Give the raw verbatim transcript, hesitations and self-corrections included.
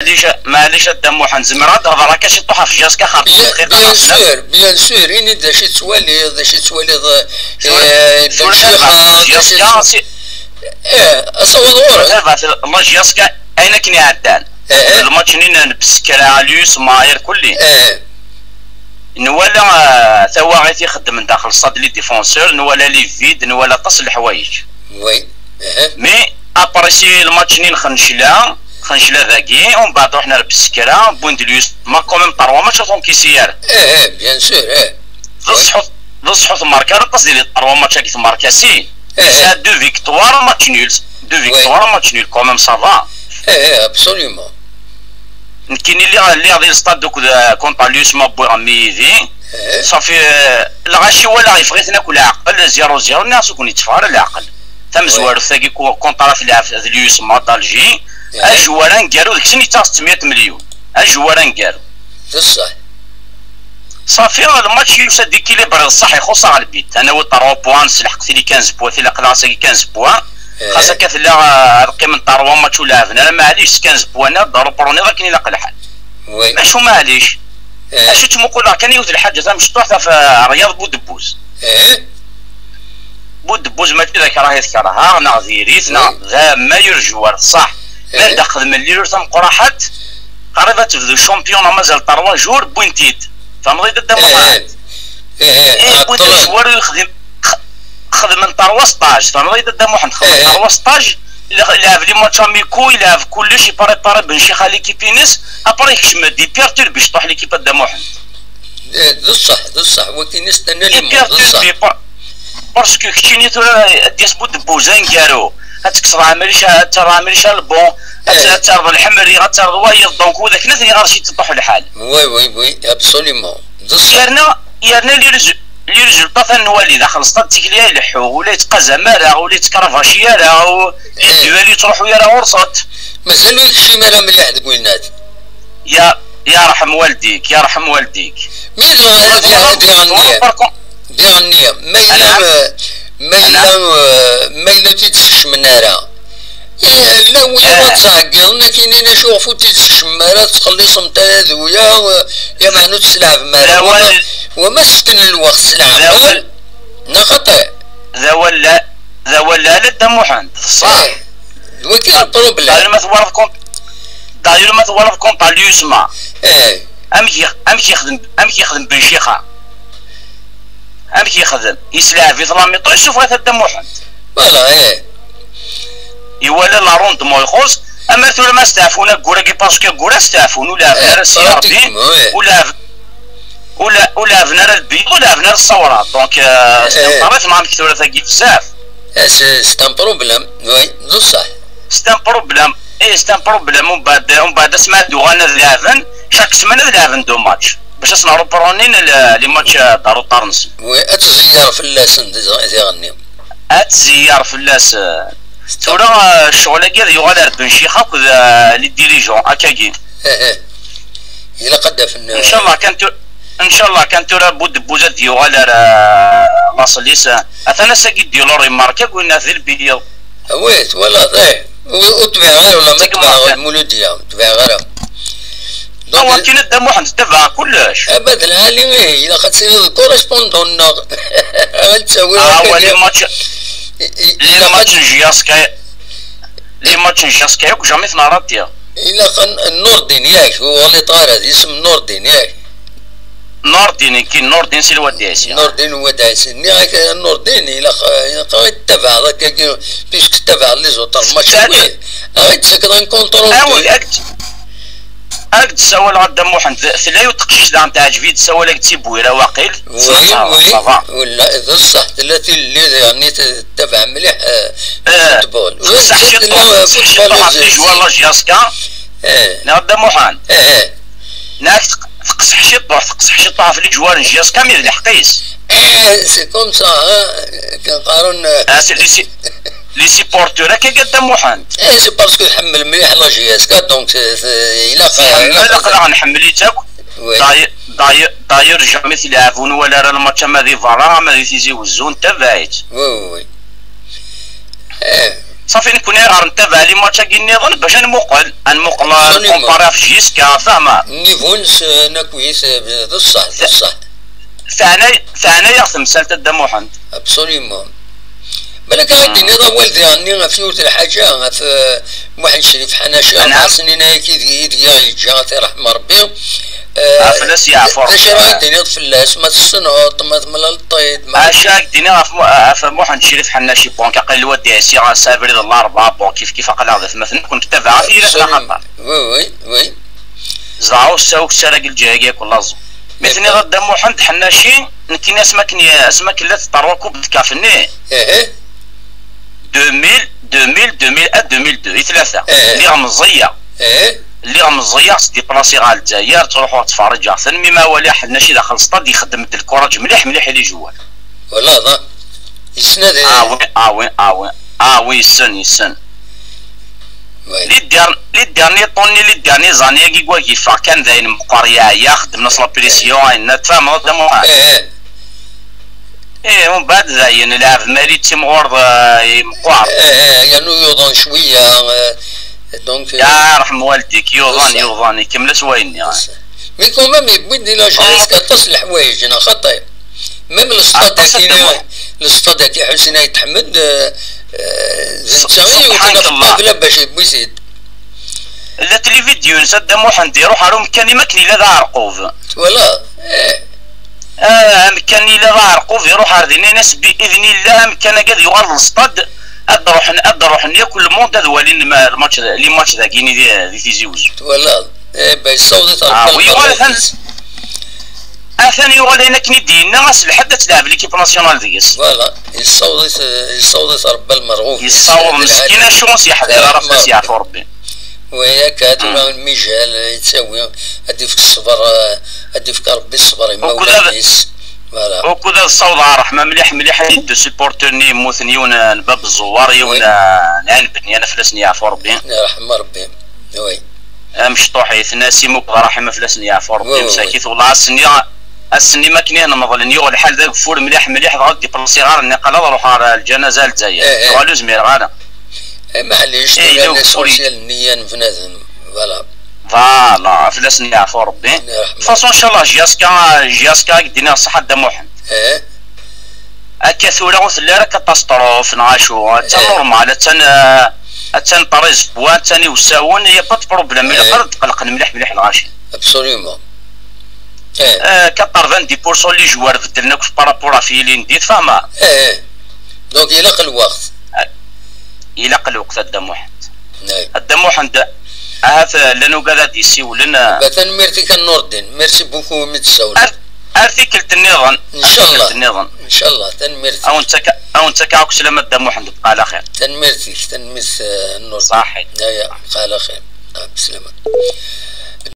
Maɛlic, maɛlic a Dda Muḥend, zemreɣ ad d-hedreɣ akka ciṭuḥ ɣef J S K xaṭer bien, bien sûr, bien sûr, ini-d d acu i tettwaliḍ, d acu i tettwaliḍ, eh, Tura, tura d J S K, si- eh, asawaḍ ɣur-k. Tura d J S K, ayen akken iɛeddan. Eh, eh. Lmatch-nni n Bsekra, Lius Mayer, kulli. Eh. Nwala, eh, tawaɣit ixeddmen daxel stade les défenseurs, nwala les vides, nwala aṭas n leḥwayeǧ. Oui. Mais après si lmatch-nni n Xencla, Xencla dagi, umbeɛd ruḥen ar Bsekra, wwin-d Lius, ma quand même trois matchs ur ten-kisi ara. Eh, eh, bien sûr, eh. D ṣṣeḥ, d ṣṣeḥ ur tmerka ara aṭas di les trois matchs-agi, tmerka sin. Eh, eh. Tesɛa deux victoires, match nul. Deux victoires, match nul, quand même, ça va. Eh, eh, absolument. Nekkini lliɣ, lliɣ di lstad akked, euh, contre Lius ma wwiɣ mmi yid-i. Eh. Safi, euh, lɣaci walaɣ yeffeɣ-iten akk leɛqel, zéro zéro, nniɣ-as ur ken-yetteffeɣ ara leɛqel. Tamezwarut-agi ku-, kontra tleɛb d Lius ma d'Alger, ajewwar aneggaru deg-sen yettaɣ settemya n melyun. Ajewwar aneggaru. D ṣṣeḥ. Safi, lmatch yusa-d équilibré d ṣṣeḥ, ixuṣ-aɣ lbit. Ad nawi trois points, s lḥeqq tili quinze points, tili aql-aɣ ass-agi quinze points. Eh. Xas akka tella, eh, ad qqimen trois matchs ur lɛaben ara, maɛlic, s quinze points-a, ad d-reproniḍ akken ilaq lḥal. Oui. Mačči maɛlic. Eh. Acu ttmuquleɣ kan yiwet lḥaǧa tamecṭuḥt ɣef, eh, Ryaḍ Budebbuz. Eh. Budebbuz mačči d akrah i t-kerheɣ, neɣ diri-t, neɣ d amayu n lejwar, ṣṣeḥ. Eh. Anda xedmen lilul tamqraḥat, qrib ad tebdu championnat, mazal trois jours, wwin-t-id. Tfehmeḍ-iyi-d a Dda Muḥend? Eh, eh, wwin-t id lejwar ur yexdim, x-, xedmen trois stage, tfehmeḍ-iyi-d a Dda Muḥend? Xedmen trois stage, ilɛeb les matchs amicaux, ilɛeb kullec, iprépari Ben Chixa l'équipe-ines, après yekcem-d, iperturbi ciṭuḥ l'équipe a Dda Muḥend. Eh, d ṣṣeḥ, d ṣṣeḥ, wakken i s-tenna Limon, d ṣṣeḥ. Iperturbi, par-, parce que keččini tura ad d-yas Budebbuz aneggaru, ad tekkseḍ Ɛmric, ad terreḍ Ɛmric Albon, ad, eh, ad terreḍ Lḥemri, ad terreḍ wayeḍ, donc widak nitni ɣer-s yettṭuḥ lḥal. Oui, oui, oui, absolument, d ṣṣeḥ. Yerna, yerna les résu-, les résultats ad nwali daxel stade tikli ay leḥḥu, ur la yettqazam ara, ur la yettkravaci ara, ur, eh, duel yettruḥu ara ɣur-sent. Mazal ur yekcim ara mliḥ deg winnat. Ya, yerḥem waldik, yerḥem waldik. Mi dɣa diɣ-, diɣenni, diɣenni, ma yella, ma yella, ma yella ur tt-id-skecmen ara, eh, llan wiyaḍ ad ttɛeggiḍen, ad k-inin acuɣef ur tt-id-teskecmem ara, tettxelliṣem-t ara d uya, eh, ya meɛna ur tt-tleɛbem ara. Wama, wama sefken lweqt s leɛqel, neɣ xaṭi? D awal la, d awal la, la Dda Muḥend, d ṣṣeḥ. Eh, d wagi i d lproblem. D'ailleurs ma twalaḍ kont-, d'ailleurs ma twalaḍ kontra Lius Ma. Eh. Amek yex-, amek yexdem, amek yexdem Ben Chixa? Amek yexdem? Yeslaɛeb-it la mi-temps, yessufeɣ-it a Dda Muḥend. Voilà, eh. Iwala l'arrondement ixuṣ, ama tura ma steɛfun ayyur-agi, parce que ayyur-a steɛfun, ur lɛaben ara s Yarbin, pratiquement, eh. Ur lɛaben, ur lɛ-, ur lɛaben ara lbiyuḍ, ur lɛaben ara ṣṣawrat. Donc, euh, eh, stenṭaṛ-it ma amek tura tagi bezzaf. Eh, c'est, c'est un problème, oui, d ṣṣeḥ. C'est un problème. Eh, c'est un problème. Umbeɛd, umbeɛd asmi ad d-uɣalen ad lɛaben, chaque semaine ad lɛaben deux matchs. Bac ad sen-reprennent le, les matchs, euh, d retard-nsen. Oui, ad tzeyyar fell-asen di, diɣenni. Ad tzeyyar fell-asen. Tura, euh, ccɣel-agi ad yuɣal ar Ben Chixa akked, euh, les dirigeants, akkagi. Ilaq ad d-afen, euh, ncallah kan tu-, ncallah kan tura Budebbuz ad d-yuɣal ar, euh, laṣel-is, euh, atan ass-agi d-yulur imark akk winna d lbiyuḍ. Awi, twalaḍ, eh. Ur, ur tbiɛeɣ ara, wala ma tbiɛeɣ lmuludiya, ur tbiɛeɣ ara. Donc, awakken a Dda Muḥend, tebɛeɣ kullec. Abad lɛali, eh, ilaq ad tiliḍ d correspondant-nneɣ. Ad ttawiɣ, ah, wa, les matchs, i, i, les matchs n J S K, les matchs n J S K akk, jamais t-neɣra. Ilaq n, n Nurdin, yak, ur ɣliṭeɣ ara, d isem n Nurdin, yak. Nurdin, nekki Nurdin si Lwad Ɛisi. Nurdin Lwad Ɛisi. Nniɣ-ak a Nurdin, ilaq, ilaq ad tabaɛeḍ akka, puisque tabaɛeḍ les autres matchs. Awi, ad d-tessakiḍ un compte rendu. Awi, ad d-, ad d-ssawaleɣ a Dda Muḥend. Tella yiwet teqcict daɣen teɛǧeb-iyi, d-ssawal-ak-d si Bwira waqil. Oui, oui. Ça va. Wala, d ṣṣeḥ, tella tilelli daɣen i t-, tettabaɛ mliḥ, eh, eh, football. Teqseḥ ciṭuḥ, teqseḥ ciṭuḥ ɣef les joueurs la J S K. Eh. Neɣ a Dda Muḥend. Eh, eh. Neɣ teq-, teqseḥ ciṭuḥ, teqseḥ ciṭuḥ ɣef les joueurs n J S K, mais d lḥeqq-is. Eh, c'est comme ça, hein. Kan qqaren, eh, ah, c'est les si-, les supporters, akka a Dda Muḥend. Eh, c'est parce que tḥemmel mliḥ la J S K, donc c'est, c'est, ilaq, tḥemmel, ilaq. Aql-aɣ nḥemmel-itt akk. Oui. D'ailleurs, d'ailleurs, d'ailleurs, jamais tleɛɛeb ur nwala ara lmatch ama di berra, ama di Tizi Wezzu, nettabaɛ-itt. Oui, oui, oui. Eh. Safi, nekkni ɣer ntabaɛ li match-agi nniḍen bac ad nmuqel, ad nmuqel, ad nkumpari ɣef Jiska, fahma? Nniḍen s, eh, nakuyt, eh, d ṣṣeḥ, d ṣṣeḥ. Teɛna, teɛna-yaɣ temsalt a Dda Muḥend. Absolument. Balak ad d-tiniḍ awal diɣenni ɣef yiwet lḥaǧa, ɣef, eh, Muḥend Crif Ḥanaci, ɣef ass-nni-nni ayagi i d-, i d-, i yeǧǧa, ad t-iṛḥem Ṛebbi. Eh, ah, fell-as yeɛfu Ṛebbi. D acu ara d-tiniḍ fell-as? Ma tessneḍ-t, ma temlaleḍ-t, ma... Acu ara d-iniɣ ɣef Mu-, ɣef Muḥend Crif Ḥanaci? Bon, aqil lwad Ɛisi, ass abrid n larebɛa, bon, kif kif aql-aɣ d atmaten, nekkni nettabaɛ ɣef yilat n axaṭer. Oui, oui, oui. Zedɣeɣ ur sɛiɣ akk ara deg lǧiha-agi akk laẓ. Mi tenniḍ a Dda Muḥend Ḥennaci, nekkini asmi akken, asmi akken la teṭṭerḍeq ukub d tkaf-nni. Deux mille, deux mille, deux mille un, deux mille deux, i tlata. Lliɣ meẓẓiyeɣ. Lliɣ meẓẓiyeɣ, sdiplasiɣ ɣer Lezzayer, ttruḥuɣ ttferriǧeɣ-ten, mi ma waliɣ Ḥennaci daxel staḍ, ixeddem-d lkuṛaǧ mliḥ mliḥ i les joueurs. Voilà, yessen ad... Ah oui, ah oui, ah oui. Ah oui, yessen, yessen. Les der-, les derniers temps-nni, les derniers années-agi, deg wagi yeffeɣ kan d ayen meqqer, yeɛya, xeddmen-as la pression, ayen-nna, tfehmeḍ, a Dda Muḥend? Ih, umbeɛd dayen, lɛeb mali d timɣur, eh, meqqer. Ih, yernu yuḍen cwiya, eh, donc, eh, ya ṛḥem waldik, yuḍen, yuḍen, ikemmel-as wayenni. Mais quand même, yewwi-d di la jeunesse aṭas n leḥwayeǧ, neɣ xaṭi? Même le stade-agi, le stade-agi Ḥusin Ayt Ḥmed, eh, eh, d netta i yewten ɣef ṭṭabla bac yewwi-t-id. Llant les vidéos-ines a Dda Muḥend iruḥ ɣer umkan-im akken yella d aɛerqub. Twalaḍ? Eh. Ah, amkan yella d aɛerqub, iruḥ ɣer din, ini-as bi idnillah amkan-agi ad yuɣal d lestad, ad d-ruḥen, ad d-ruḥen yakk le monde ad walin lma-, lmatch, les matchs dagini di, di Tizi Uzzu. Twalaḍ? Eh, ben, yessaweḍ-it Rebbi. Ah, atan, atan yuɣal ayen akken i d-yenna, ass lḥedd ad telɛeb l'équipe nationale deg-s. Voilà, yessaweḍ-it, yessaweḍ-it Rebbi lmerɣub. Yessaweḍ meskin acu ur s-yeḥḍir ara, fell-as yeɛfu Rebbi. Waya akka, tura lmijal yettawi, ad d-ifk ṣṣber, ad d-ifk Rebbi ṣṣber i imawlan-is. Voilà. Ukud ad ssawḍeɣ ṛṛeḥma mliḥ mliḥ i deux supporters-nni yemmuten, yiwen n bab ẓẓewwer, yiwen n ɛelbet, yerna fell-asen yeɛfu Rebbi. Yerḥem Rebbi. Oui. Amecṭuḥ-it, Nasim akked Ṛaḥima, fell-asen yeɛfu Rebbi. Oui, oui, oui. Msakit, wellah, ass-nni, ass-nni mi akken i nmeḍlen, yuɣ lḥal d ageffur mliḥ mliḥ, dɣa ur d-iplaṣiɣ ara, nniqal ad ṛuḥeɣ ɣer lǧanaza a Lezzayer. Eh, eh. Tuɣal ur zmireɣ ara. Eh, maɛlic, eh, tura l'essentiel nniya n bnadem. Voilà. Voilà, fell-asen yeɛfu Rebbi. De toute façon, inchallah, J S K, J S K ad k-d-iniɣ ṣṣeḥ a Dda Muḥend. Eh. Akka tura ur telli ara catastrophe neɣ acu. Attan normal, attan, eh, attan trizwa, attan iwsawen, y a pas de problème. Ilaq ara d-qelqen mliḥ mliḥ lɣaci. Absolument. Eh. Eh, quatre-vingt-dix pour cent les joueurs beddlen akk par rapport ɣef yilindi, tfehmeḍ? Eh. Donc, ilaq lweqt. Eh, ilaq lweqt a Dda Muḥend. A Dda Muḥend, ahat, eh, llan ugad ad d-yessiwlen, eh. Ba, tanemmirt-ik a Nurdin. Merci beaucoup, mi d-tessawleḍ. Ar, ar tikkelt nniḍen. Inchallah. Ar tikkelt nniḍen. Inchallah, tanemmirt-ik. Ad wen-ttak-, ad wen-ttakkeɣ akk sslam a Dda Muḥend, bqa ɛla xir. Tanemmirt-ik, tanemmirt, eh, a Nurdin. Ṣaḥit. Aya, bqa ɛla xir. Ah, bslama.